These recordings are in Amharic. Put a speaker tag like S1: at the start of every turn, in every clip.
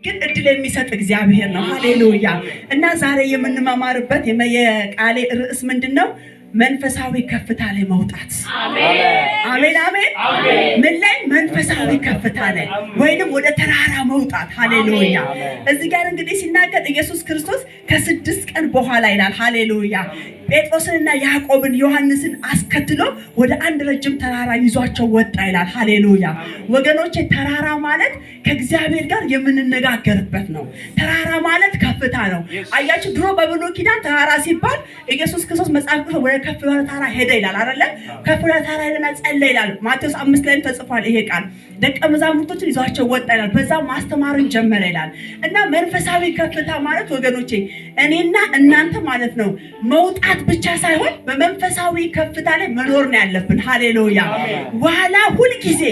S1: ግን እድል የሚሰጥ እግዚአብሔር ነው። ሃሌሉያ። እና ዛሬ የምንማማርበት የቃሌ ርዕስ ምንድን ነው? መንፈሳዊ ከፍታ ላይ መውጣት። አሜን አሜን። ምን ላይ? መንፈሳዊ ከፍታ ላይ ወይንም ወደ ተራራ መውጣት። ሃሌሉያ። እዚህ ጋር እንግዲህ ሲናገር ኢየሱስ ክርስቶስ ከ6 ቀን በኋላ ይላል። ሃሌሉያ። ጴጥሮስንና ያዕቆብን ዮሐንስን አስከትሎ ወደ አንድ ረጅም ተራራ ይዟቸው ወጣ ይላል። ሃሌሉያ። ወገኖቼ፣ ተራራ ማለት ከእግዚአብሔር ጋር የምንነጋገርበት ነው። ተራራ ማለት ከፍታ ነው። አያችሁ፣ ድሮ በብሉይ ኪዳን ተራራ ሲባል ኢየሱስ ክርስቶስ መጽሐፍ ቅዱስ ወደ ከፍ ያለ ተራራ ሄደ ይላል አይደለ? ከፍ ያለ ተራራ ሄደና ጸለየ ይላል። ማቴዎስ 5 ላይም ተጽፏል ይሄ ቃል። ደቀ መዛሙርቶችን ይዟቸው ወጣ ይላል። በዛ ማስተማርን ጀመረ ይላል። እና መንፈሳዊ ከፍታ ማለት ወገኖቼ እኔና እናንተ ማለት ነው፣ መውጣት ብቻ ሳይሆን በመንፈሳዊ ከፍታ ላይ መኖር ነው ያለብን። ሃሌሉያ። ዋላ ሁልጊዜ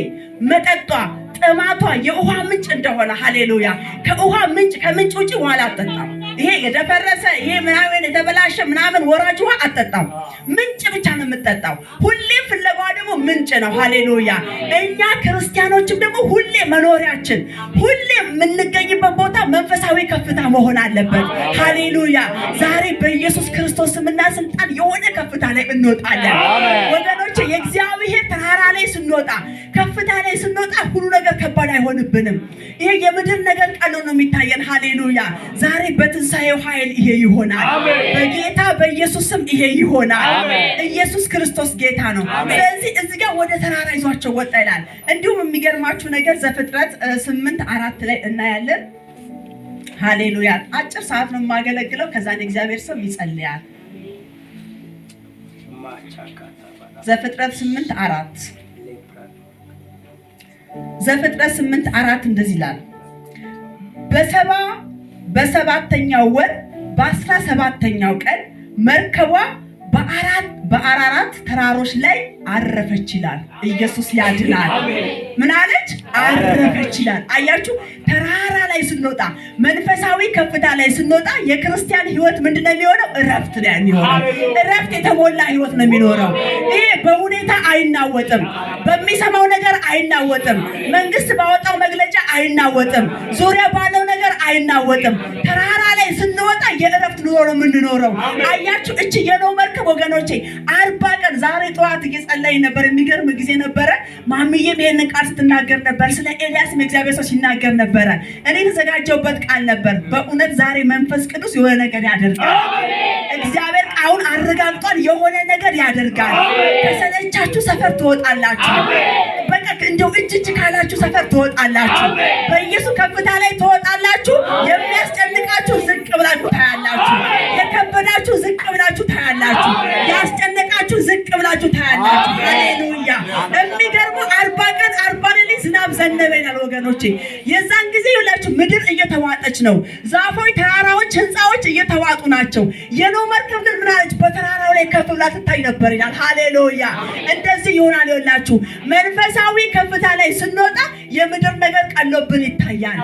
S1: መጠጧ ጥማቷ የውሃ ምንጭ እንደሆነ፣ ሃሌሉያ፣ ከውሃ ምንጭ ከምንጭ ውጭ ዋላ አትጠጣም። ይሄ የደፈረሰ፣ ይሄ ምናምን የተበላሸ ምናምን ወራጅ ውሃ አትጠጣም። ምንጭ ብቻ ነው የምትጠጣው። ሁሌ ፍለጋዋ ደግሞ ምንጭ ነው። ሃሌሉያ። እኛ ክርስቲያኖችም ደግሞ ሁሌ መኖሪያችን፣ ሁሌ የምንገኝበት ቦታ መንፈሳዊ ከፍታ መሆን አለበት። ሃሌሉያ። ዛሬ በኢየሱስ ክርስቶስ ስምና ስልጣን የሆነ ከፍታ ላይ እንወጣለን ወገኖች። የእግዚአብሔር ተራራ ላይ ስንወጣ፣ ከፍታ ላይ ስንወጣ ሁሉ ነገር ከባድ አይሆንብንም። ይሄ የምድር ነገር ቀሎ ነው የሚታየን። ሃሌሉያ። ዛሬ በትንሣኤው ኃይል ይሄ ይሆናል። በጌታ በኢየሱስ ስም ይሄ ይሆናል። ኢየሱስ ክርስቶስ ጌታ ነው። ስለዚህ እዚህ ጋር ወደ ተራራ ይዟቸው ወጣ ይላል። እንዲሁም የሚገርማችሁ ነገር ዘፍጥረት 8:4 ላይ እናያለን። ሃሌሉያ። አጭር ሰዓት ነው የማገለግለው። ከዛን የእግዚአብሔር ሰው ይጸልያል። ዘፍጥረት 8:4፣ ዘፍጥረት 8:4 እንደዚህ ይላል። በሰባተኛው ወር በ17ኛው ቀን መርከቧ በአራራት ተራሮች ላይ አረፈች ይላል። ኢየሱስ ያድናል። ምን አለች? አረፈች ይላል። አያችሁ፣ ተራራ ላይ ስንወጣ፣ መንፈሳዊ ከፍታ ላይ ስንወጣ የክርስቲያን ሕይወት ምንድን ነው የሚሆነው? እረፍት ነው የሚሆነው። እረፍት የተሞላ ሕይወት ነው የሚኖረው። ይሄ በሁኔታ አይናወጥም። በሚሰማው ነገር አይናወጥም። መንግስት ባወጣው መግለጫ አይናወጥም። ዙሪያ ባለው ነገር አይናወጥም። ተራራ ላይ ስንወጣ የእረፍት ኑሮ ነው የምንኖረው። አያችሁ፣ እቺ የኖህ መርከብ ወገኖቼ 40 ቀን፣ ዛሬ ጠዋት እየጸለይን ነበር። የሚገርም ጊዜ ነበረ። ማሚዬም ይሄንን ቃል ስትናገር ነበር። ስለ ኤልያስም የእግዚአብሔር ሰው ሲናገር ነበረ። እኔ የተዘጋጀሁበት ቃል ነበር። በእውነት ዛሬ መንፈስ ቅዱስ የሆነ ነገር ያደርጋል። እግዚአብሔር አሁን አረጋግጧል። የሆነ ነገር ያደርጋል። ከሰለቻችሁ ሰፈር ትወጣላችሁ። በቃ እንደው እጅ እጅ ካላችሁ ሰፈር ትወጣላችሁ። በኢየሱስ ከፍታ ላይ ትወጣላችሁ። የሚያስጨንቃችሁ ዝቅ ብላችሁ ታያላችሁ። የከበዳችሁ ዝቅ ብላችሁ ታያላችሁ። ያስጨነቃችሁ ዝቅ ብላችሁ ታያላችሁ። ሃሌሉያ! የሚገርመው 40 ቀን 40 ሌሊት ዝናብ ዘነበ ይላል ወገኖቼ። የዛን ጊዜ ይኸውላችሁ ምድር እየተዋጠች ነው። ዛፎች፣ ተራራዎች፣ ህንፃዎች እየተዋጡ ናቸው። የኖህ መርከብ ግን ምን አለች? በተራራው ላይ ከፍ ብላ ትታይ ነበር ይላል። ሃሌሉያ! እንደዚህ ይሆናል። ይኸውላችሁ መንፈሳዊ ከፍታ ላይ ስንወጣ የምድር ነገር ቀሎብን ይታያል።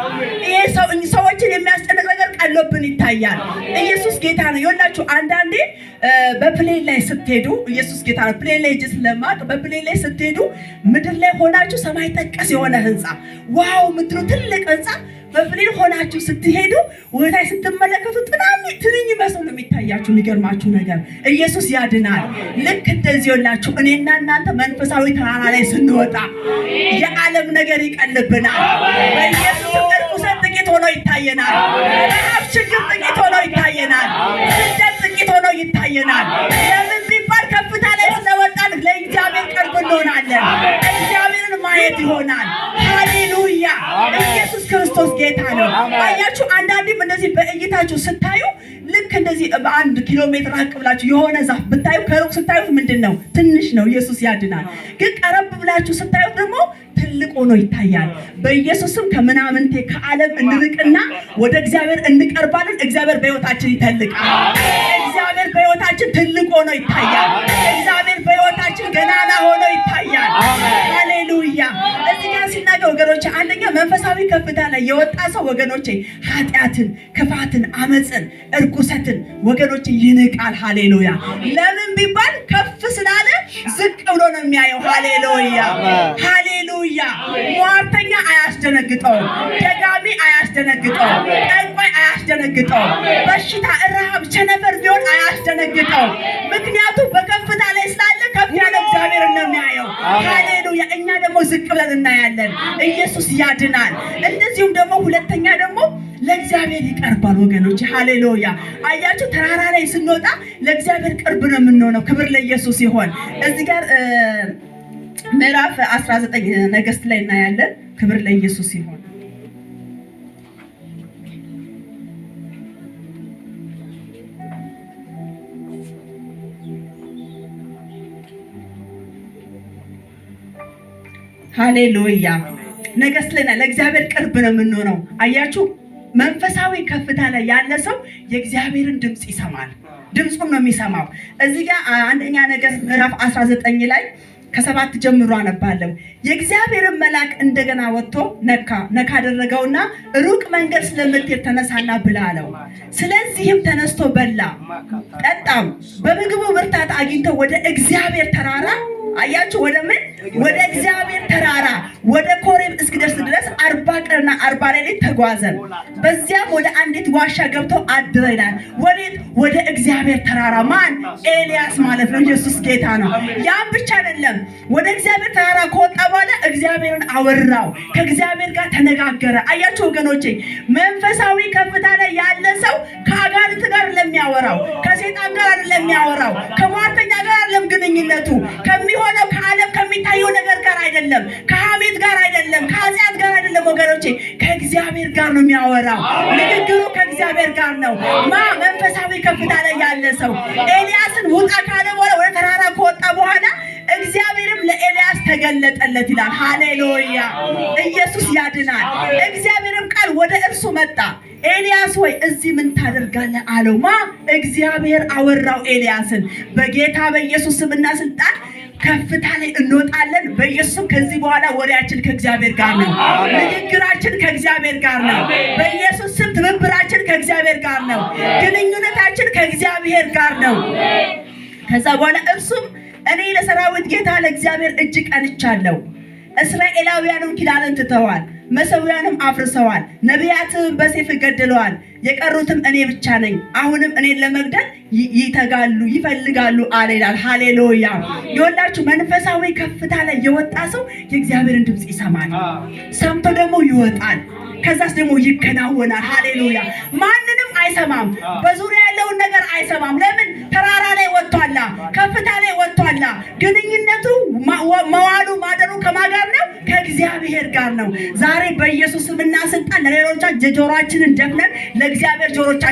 S1: ይሄ ሰው ሰዎችን የሚያስጨንቅ ነገር ቀሎብን ይታያል። ኢየሱስ ጌታ ነው። ይኸውላችሁ አንዳንዴ በ plane ላይ ስትሄዱ፣ ኢየሱስ ጌታ ነው። Plane ላይ ሄጄ ስለማውቅ በ plane ላይ ስትሄዱ ምድር ላይ ሆናችሁ ሰማይ ጠቀስ የሆነ ህንፃ wow ምትሉ ትልቅ ህንፃ በ plane ሆናችሁ ስትሄዱ ወደታች ስትመለከቱ ትናንሽ ትንኝ መስሎ ነው የሚታያችሁ። የሚገርማችሁ ነገር ኢየሱስ ያድናል። ልክ እንደዚህ ይኸውላችሁ እኔና እናንተ መንፈሳዊ ተራራ ላይ ስንወጣ የዓለም ነገር ይቀልብናል። በኢየሱስ እርኩሰት ጥቂት ሆኖ ይታየናል። ረሃብ፣ ችግር ጥቂት ሆኖ ይታየናል። ስደት ጥቂት ሆኖ ይታየናል። ለምን ቢባል ከፍታ ላይ ስለወጣን ለእግዚአብሔር ቅርብ እንሆናለን። እግዚአብሔርን ማየት ይሆናል። ሃሌሉያ! ኢየሱስ ክርስቶስ ጌታ ነው። አያችሁ፣ አንዳንዴም እንደዚህ በእይታችሁ ስታዩ ልክ እንደዚህ በ1 ኪሎ ሜትር ራቅ ብላችሁ የሆነ ዛፍ ብታዩ ከሩቅ ስታዩት ምንድን ነው? ትንሽ ነው። ኢየሱስ ያድናል። ግን ቀረብ ብላችሁ ስታዩት ደግሞ ትልቅ ሆኖ ይታያል። በኢየሱስም ከምናምንቴ ከዓለም እንርቅና ወደ እግዚአብሔር እንቀርባለን። እግዚአብሔር በሕይወታችን ይተልቃል። እግዚአብሔር በሕይወታችን ትልቅ ሆኖ ይታያል። እግዚአብሔር በሕይወታችን ገናና ሆኖ ይታያል። ሃሌሉያ። እዚህ ጋር ሲናገር ወገኖቼ፣ አንደኛ መንፈሳዊ ከፍታ ላይ የወጣ ሰው ወገኖቼ ኃጢአትን፣ ክፋትን፣ አመፅን፣ እርኩሰትን ወገኖቼ ይንቃል። ሃሌሉያ። ለምን ቢባል ከፍ ስላለ ዝቅ ብሎ ነው የሚያየው። ሃሌሉያ ሃሌሉያ። ሟርተኛ አያስደነግጠውም። ደጋሚ አያስደነግጠውም። ጠንቋይ አያስደነግጠውም። በሽታ፣ ረሃብ፣ ቸነፈር ቢሆን አያስደነግጠውም። ምክንያቱም በከፍታ ላይ ስላለ ከፍ ያለ እግዚአብሔርን ነው የሚያየው። ሃሌሉያ። እኛ ደግሞ ዝቅ ብለን እናያለን። ኢየሱስ ያድናል። እንደዚሁም ደግሞ ሁለተኛ ደግሞ ለእግዚአብሔር ይቀርባል ወገኖች። ሃሌሉያ። አያችሁ፣ ተራራ ላይ ስንወጣ ለእግዚአብሔር ቅርብ ነው የምንሆነው። ክብር ለኢየሱስ ይሆን። እዚህ ጋር ምዕራፍ 19 ነገሥት ላይ እናያለን። ክብር ለኢየሱስ ይሆን። ሃሌሉያ። ነገሥት ላይ ለእግዚአብሔር ቅርብ ነው የምንሆነው። አያችሁ፣ መንፈሳዊ ከፍታ ላይ ያለ ሰው የእግዚአብሔርን ድምፅ ይሰማል። ድምፁን ነው የሚሰማው። እዚህ ጋር አንደኛ ነገሥት ምዕራፍ 19 ላይ ከ7 ጀምሮ አነባለሁ። የእግዚአብሔርን መልአክ እንደገና ወጥቶ ነካ ነካ አደረገውና ሩቅ መንገድ ስለምትሄድ ተነሳና ብላ አለው። ስለዚህም ተነስቶ በላ ጠጣም። በምግቡ ብርታት አግኝቶ ወደ እግዚአብሔር ተራራ፣ አያችሁ፣ ወደ ምን? ወደ እግዚአብሔር ተራራ ወደ ኮሬብ እስኪደርስ ድረስ 40 ቀንና 40 ሌሊት ተጓዘ። በዚያም ወደ አንዲት ዋሻ ገብቶ አደረ ይላል። ወዴት? ወደ እግዚአብሔር ተራራ። ማን? ኤልያስ ማለት ነው። ኢየሱስ ጌታ ነው። ያም ብቻ አይደለም። ወደ እግዚአብሔር ተራራ ከወጣ በኋላ እግዚአብሔርን አወራው፣ ከእግዚአብሔር ጋር ተነጋገረ። አያችሁ ወገኖቼ፣ መንፈሳዊ ከፍታ ላይ ያለ ሰው ከአጋንንት ጋር ለሚያወራው፣ ከሰይጣን ጋር አይደለም የሚያወራው፣ ከሟርተኛ ጋር አይደለም ግንኙነቱ፣ ከሚሆነው ከዓለም ከሚታየው ነገር ጋር አይደለም፣ ከሐሜት ጋር አይደለም፣ ከኃጢአት ጋር አይደለም ወገኖቼ፣ ከእግዚአብሔር ጋር ነው የሚያወራው። ንግግሩ ከእግዚአብሔር ጋር ነው። መንፈሳዊ ከፍታ ላይ ያለ ሰው ኤልያስን ውጣ ካለ በኋላ ወደ ተራራ ከወጣ በኋላ እግዚአብሔርም ለኤልያስ ተገለጠለት ይላል። ሃሌሉያ! ኢየሱስ ያድናል። እግዚአብሔርም ቃል ወደ እርሱ መጣ። ኤልያስ ወይ እዚህ ምን ታደርጋለህ አለው። እግዚአብሔር አወራው ኤልያስን። በጌታ በኢየሱስ ስምና ስልጣን ከፍታ ላይ እንወጣለን። በኢየሱስም ከዚህ በኋላ ወሬያችን ከእግዚአብሔር ጋር ነው። ንግግራችን ከእግዚአብሔር ጋር ነው። በኢየሱስ ስም ትብብራችን ከእግዚአብሔር ጋር ነው። ግንኙነታችን ከእግዚአብሔር ጋር ነው። ከዛ በኋላ እርሱም እኔ ለሰራዊት ጌታ ለእግዚአብሔር እጅ ቀንቻለሁ። እስራኤላውያንም ኪዳንን ትተዋል፣ መሠዊያንም አፍርሰዋል፣ ነቢያትም በሰይፍ ገድለዋል። የቀሩትም እኔ ብቻ ነኝ። አሁንም እኔን ለመግደል ይተጋሉ፣ ይፈልጋሉ አለ ይላል። ሃሌሉያ! የወላችሁ መንፈሳዊ ከፍታ ላይ የወጣ ሰው የእግዚአብሔርን ድምፅ ይሰማል። ሰምቶ ደግሞ ይወጣል። ከዛስ ደግሞ ይከናወናል። ሃሌሉያ! ማንንም አይሰማም። በዙሪያ ያለውን ነገር አይሰማም። ለምን? ተራራ ላይ ወጥቷላ፣ ከፍታ ላይ ወጥቷላ። ግንኙነቱ መዋሉ ማደሩ ከማን ጋር ነው? ከእግዚአብሔር ጋር ነው። ዛሬ በኢየሱስ ስምና ስልጣን ለሌሎቻችን ጆሮአችንን ደፍነን ለእግዚአብሔር ጆሮቻችን